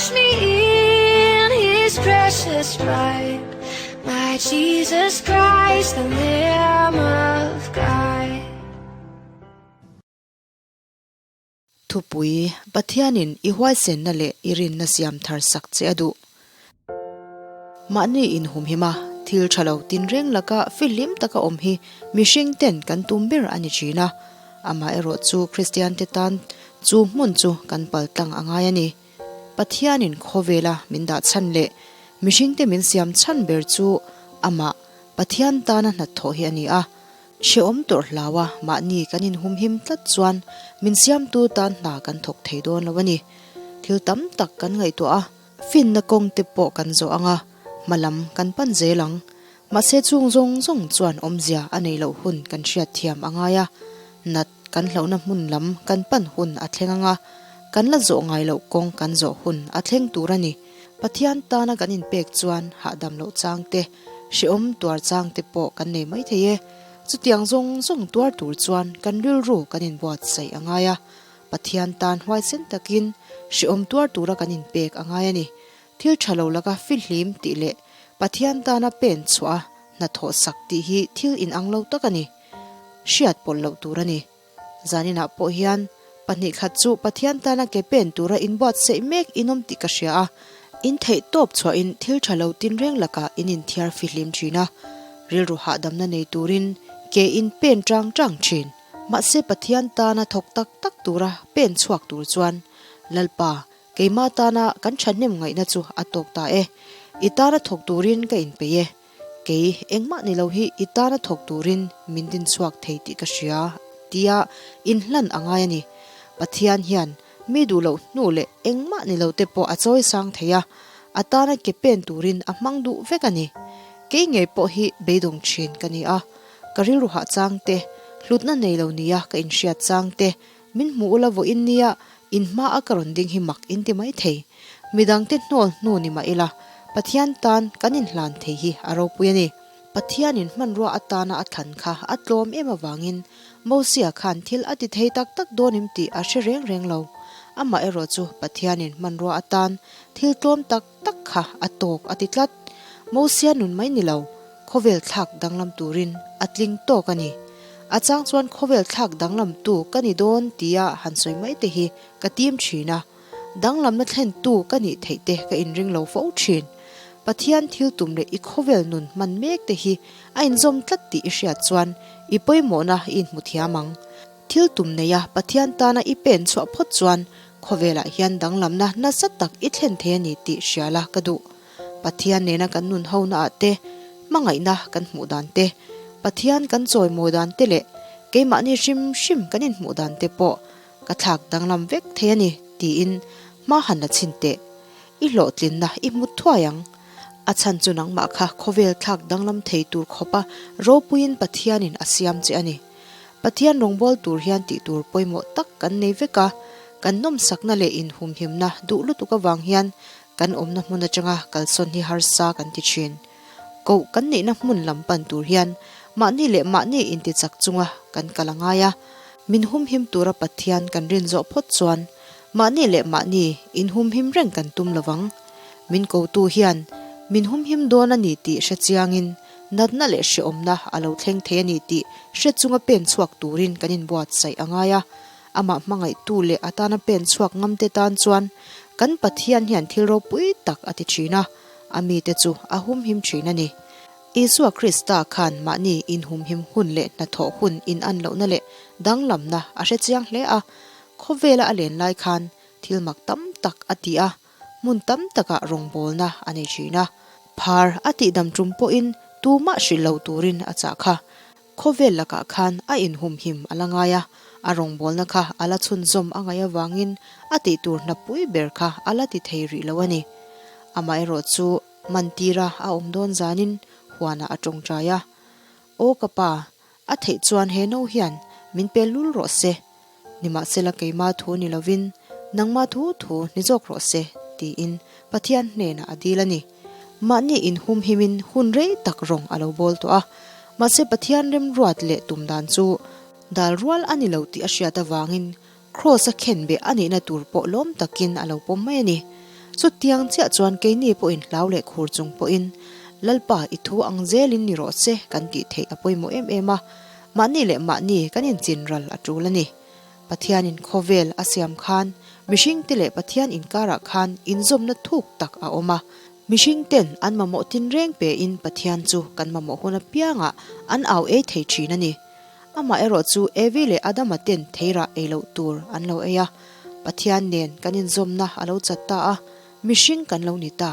Wash me in his precious blood. My Jesus Christ, the Lamb of God. Thupui, Pathianin i huaisenna leh i rinna siam thar sak che a duh. Mahni inhumhim a, thil tha lo tinreng laka fihlim taka awm hi mihring ten kan tum ber a ni thin a. Amaherawh chu Kristian te tan chu hmun chu kan pal tlang a ngai a ni. Pathianin khawvela min dah chhan leh mihring te min siam chhan ber chu amah Pathian tana hnathawh hi a ni a. Hrehawm tawrh hlau a, mahni kan inhumhim tlat chuan min siamtu tan hna kan thawk thei dawn lo a ni. Thil tam tak kan ngaihtuah a, finna kawng te pawh kan zawh ang a, hma lam kan pan zel ang. Mahse chung zawng zawng chuan awmzia a nei loh hun kan hriatthiam a ngai a, nat kan hlauhna hmun lam kan pan hun a thleng ang a, kan la zawh ngai loh kawng kan zawh hun a thleng tur a ni. Pathian tana kan inpek chuan hahdam loh chang te, Hrehawm tuar chang te pawh kan nei mai thei e. Chutiang zawng zawng tuar tur chuan kan rilru kan inbuatsaih a ngai a. Pathian tan huaisen takin hrehawm tuar tura kan inpek a ngai a ni. Thil tha lo laka fihlim tih leh Pathian tana pen chhuah a hnathawh sak tih hi thil inang lo tak a ni. Hriat pawlh loh tur a ni. Zaninah pawh hian pahnihkhat chu Pathian tana ke pen tura inbuatsaih mek inawm tih ka hria a, in theih tawp chhuahin thil tha lo tinreng lakah in inthiar fihlim thin a, rilru hahdamna nei turin ke in pen tang tang thin. Mahse Pathian tana thawk tak tak tura pen chhuak tur chuan Lalpa, keimah tana kan thahnem ngaihna chu a tawk ta e, i tana thawk turin ka inpeih e. Kei, engmah ni lo hi i tana thawk turin min din chhuak thei tih ka hria, tia inhlan a ngai a ni. Pathian hian mi duh loh hnu leh engmah ni lo te pawh a chawi sang thei a, a tana ke pen turin a hmang duh vek a ni. Kei ngei pawh hi beidawng thin ka ni a, ka rilru hah chang te, hlutna nei lo nia ka inhriat chang te, min hmuh ula vawiin nia inhma a ka rawn ding hi mak inti mai thei. Midangte hnawl hnu ni mah ila, Pathian tan kan inhlan thei hi a ropui a ni. Pathianin hmanrua atana a thlan kha a tlawm em avangin Mosia khan thil a ti thei tak tak dawn em tih a hre reng reng lo. Amah erawh chu Pathianin hmanrua atan thil tlawm tak tak kha a tawk a ti tlat. Mosia nun mai ni lo, khawvel thlak danglam turin a tling tawk a ni. A chang chuan khawvel thlak danglamtu ka ni dawn tia han sawi mai te hi ka tim thin a. Danglamna thlentu ka nih theih te ka inring lo fo thin. Pathian thil tum leh i khawvel nun hman mek te hi a inzawm tlat tih i hriat chuan i pawimawhna i inhmu thiam ang. Thil tum neia Pathian tana i pen chhuah phawt chuan khawvelah hian danglamna nasa tak i thlen thei a ni tih hria la ka duh. Pathian nena kan nun hona ah te, hmangaihna kan hmuh dan te, Pathian kan chawimawi dan te leh keimahni hrim hrim kan inhmuh dan te pawh Ka thlak danglam vek thei a ni, tiin hma han la chhin teh. I hlawhtlinna i hmu thuai ang. A chhan chu nangmah kha khawvel thlak danglam thei tur khawpa ropuiin Pathianin a siam che a ni. Pathian rawngbâwl tur hian tih tur pawimawh tak kan nei vek a, kan nawmsakna leh inhumhimna duh lutuk avang hian kan awmna hmun atanga kalsawn hi harsa kan ti thin. Koh kan neihna hmun lam pan tur hian mahni leh mahni intichak chunga kan kal a ngai a, min humhim tura Pathian kan rin zawh phawt chuan mahni leh mahni inhumhim reng kan tum lo vang. Min kotu hian min humhim dawn a ni tih hre chiangin natna leh hrehawmna a lo thleng thei a ni tih hre chunga pen chhuak turin kan inbuatsaih a ngai a, amah hmangaihtu leh a tana pen chhuak ngamte tan chuan kan Pathian hian thil ropui tak a ti thin a. A mite chu a humhim thin a ni. Isua Krista khan mahni inhumhim hun leh hnathawh hun inan lohna leh danglamna a hre chiang hle a. Khawvela a len lai khan thil mak tam tak a ti a, hmun tam takah rawngbawlna a nei thin a. Phar a tihdam tum pawhin tumah hrilh lo turin a chah kha. Khawvel lakah khan a inhumhim a la ngai a, a rawngbawlna kha a la chhunzawm a ngaih avangin a tihtur hnapui ber kha a la ti thei rih lo a ni. Amaherawh chu mantira a awm dawn zanin huanah a tawngtai a, Aw ka pa, a theih chuan he no hian min pe lul rawh se, nimahsela keima thu ni lovin nangma thu thu ni zawk rawh se, tiin Pathian hnenah a dil a ni. Mahni inhumhimin hun rei tak rawng a lo bawl tawh a, mahse Pathian remruat leh tum dan chu dal rual a ni lo tih a hriat avangin Kraws a khenbeh a nihna tur pawh lawm takin a lo pawm mai a ni. Chutiang chiah chuan keini pawhin hlau leh khur chung pawhin Lalpa i thu ang zelin ni rawh se kan tih theih a pawimawh em em a, mahni leh mahni kan inchin ral a tul a ni. Pathianin khawvel a siam khan mihringte leh Pathian inkarah khan inzawmna thuk tak a awm a. Mihringten an mamawh tinreng pein Pathian chu kan mamawh hun apiangah an au ei thei thin a ni. Amaherawh chu Evi leh Adama ten theirah ei loh tur an lo ei a, Pathian nen kan inzawmna a lo chat ta a, mihring kan lo ni ta.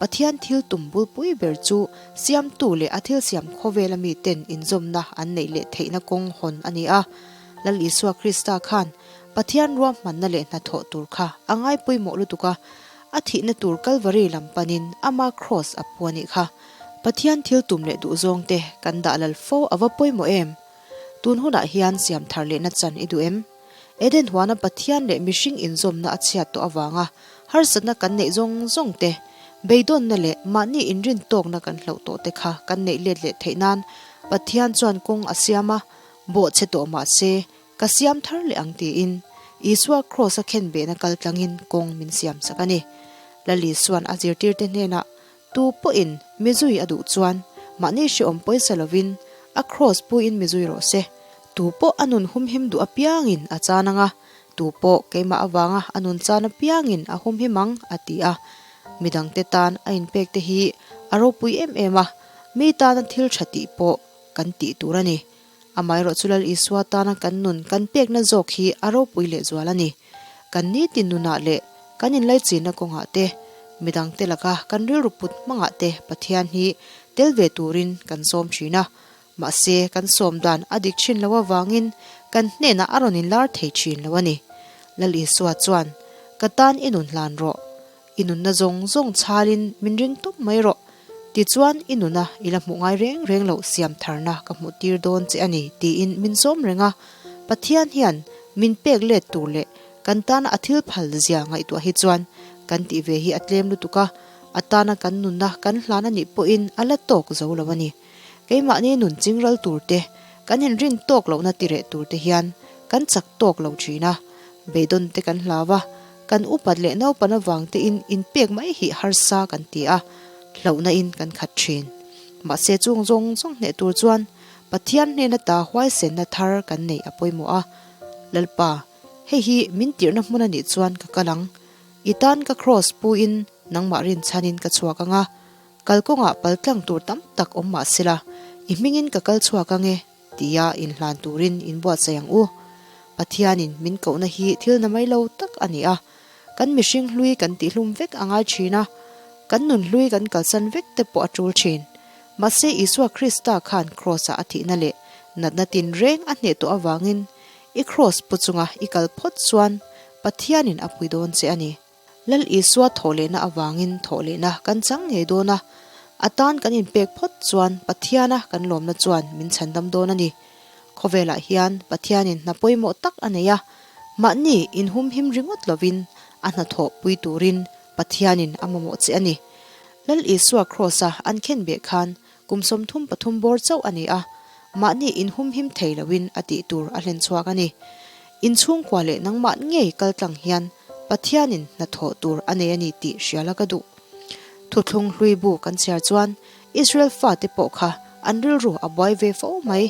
Pathian thil tum bulpui ber chu siamtu leh a thil siam khawvela miten inzawmna an neih leh theihna kawng hawn a ni a. Lal Isua Krista khan Pathian ruahmanna leh hnathawh tur kha a ngai pawimawh lutuk a, a thihna tur Kalvari lam panin ama kraws a pu a nih kha. Pathian thil tum leh duhzawngte kan dah lal fo a va pawimawh em? Tun hunah hian siam thar lehna chan i duh em? Eden huana Pathian leh mihring inzawmna a chhiat tawh avanga harsatna kan neih zawng zawng te, beidawnna leh mahni inrin tawkna kan hloh tawh te kha kan neih let leh theih nan Pathian chuan kawng a siam a, bawhchhe tawh mah se ka siam thar leh ang tiin Isua kraws a khenbehna kal tlangin kawng min siam sak a ni. Lal Isua'n a zirtirte hnenah Tu pawhin mizui a duh chuan mahni hreawm pawisa lovin a kraws puiin mizui rawh se. Tu pawh a nun humhim duh apiangin a chan ang a, tu pawh keimah avanga a nun chan apiangin a humhim ang, a ti a. Midangte tan a inpekte hi a ropui em em a, mi tana thil tha tih pawh kan tih tur a ni. Amaherawh chu Lal Isua tana kan nun kan pekna zawk hi a ropui lehzual a ni. Kan nitin nunah leh kan inlaichinna kawngah te, midangte laka kan rilru put hmangah te Pathian hi tel ve turin kan sawm thin a. Mahse, kan sawm dan a dik thin lo avangin kan hnenah a rawn inlar thei thin lo a ni. Lal Isua chuan, Ka tan i nun hlan rawh. I nunna zawng zawng chhalin min ring tawp mai rawh. Tichuan, i nuna i la hmuh ngai reng reng loh siam tharna ka hmuh tir dawn che a ni, tiin min sawm reng a. Pathian hian min pek let tur leh kan tana a thil phal zia ngaihtuah hi chuan kan tih ve hi a tlem lutuk a, a tana kan nunna kan hlan a nih pawhin a la tawk zo lo a ni. Keimahni nun chingral tur te, kan inrin tawk lohna tireh tur te hian kan chak tawk lo thin a, beidawn te kan hlau a, Kan upat leh naupan avang tein inpek mai hi harsa kan ti a, hlauhna in kan khat thin. Mahse chung zawng zawng hneh tur chuan Pathian hnena ta huaisenna thar kan neih a pawimawh a. Lalpa, hei hi min tirhna hmun a nih chuan ka kal ang. I tan ka kraws puin nangmah rinchhanin ka chhuak ang a, kalkawngah paltlang tur tam tak awm mah sela, i hmingin ka kal chhuak ang e. Tia inhlan turin inbuatsaih ang u. Pathianin min kohna hi thil na mai lo tak a ni a. Kan mihring hlui kan tihlum vek a ngai thin a, kan nun hlui kan kalsan vek te pawh a tul thin. Mahse Isua Krista khan Kraws-ah a thihna leh natna tinreng a hneh tawh avangin i Kraws pu chunga i kal phawt chuan Pathianin a pui dawn che a ni. Lal Isua thawhlehna avangin thawhlehna kan chang ngei dawn a, a tan kan inpek phawt chuan Pathiana kan lawmna chuan min chhandam dawn a ni. Khawvelah hian Pathianin hna pawimawh tak a nei a, mahni inhumhim ringawt lovin a hnathawh pui turin Pathianin a mamawh che a ni. Lal Isua Kraws-a an khenbeh khan kum 33 bawr chauh a ni a, mahni inhumhim thei loin a tih tur a hlen chhuak a ni. Inchhungkua leh nangmah ngei kaltlang hian Pathianin hnathawh tur a nei a ni tih hria la ka duh. Thuthlung hlui bu kan chhiar chuan Israel fate pawh kha an rilru a buai ve fo mai.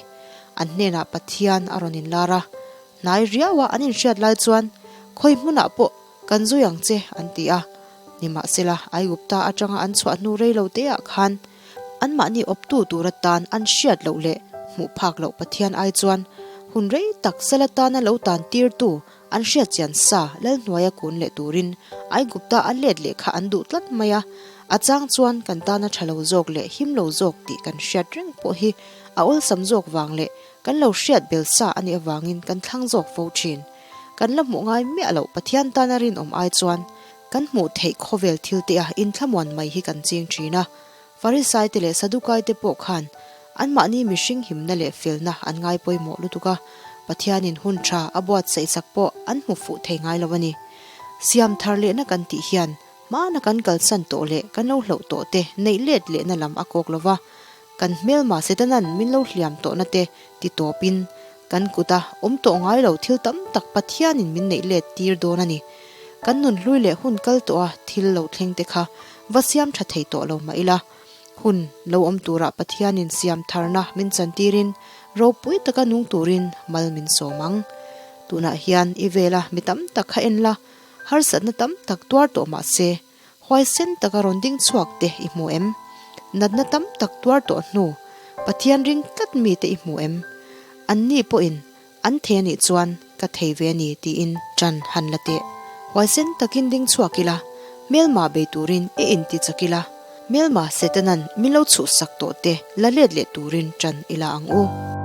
An hnenah Pathian a rawn inlar a, hnai riaua an inhriat lai chuan khawi hmunah pawh kan zui ang che an ti a. Nimahsela, Aigupta atanga an chhuah hnu rei lo teah khan Anmahni awptu tur atan an hriat loh leh hmuh phak loh Pathian ai chuan hun rei tak sal atana lo tan tirtu an hriat chian sa Lalhnuaia kun leh turin Aigupta a let leh kha an duh tlat mai a. A chang chuan kan tana tha lo zawk leh him lo zawk tih kan hriat reng pawh hi a awlsam zawk vang leh kan lo hriat bel sa a nih avangin kan thlang zawk fo thin. Kan la hmuh ngai miah loh Pathian tana rinawm ai chuan Kan hmuh theih khawvel thil te a inthlamuan mai hi kan ching thin a. Farisai te leh Sadukai te pawh khan anmahni mihring himna leh felna an ngai pawimawh lutuk a, Pathianin hun tha a buatsaih sak pawh an hmu fuh thei ngai lo a ni. Siam thar lehna kan tih hian hmana kan kalsan tawh leh kan lo hloh tawh te neih let lehna lam a kawk lo va, kan hmelma Setanan min lo hliam tawhna te ti tawpin Kan kuta awm tawh ngai lo thil tam tak Pathianin min neih let tir dawn a ni. Kan nun hlui leh hun kal tawh a thil lo thleng te kha va siam tha thei tawh lo mah ila, hun lo awm turah Pathianin siam tharna min chantirin ropui taka nung turin mal min sawm ang. Tunah hian i vela mi tam tak kha en la, harsatna tam tak tuar tawh mah se, Huaisen taka rawn ding chhuak te i hmu em? Natna tam tak tuar tawh hnu, Pathian ring tlat mi te i hmu em? Anni pawhin an thei anih chuan ka thei ve a ni tiin ṭan han la teh. Huaisen takin ding chhuak ila, hmelma bei turin i inti chak ila, hmelma Setanan min lo chhuhsak tawh te la let leh turin ṭan ila ang u.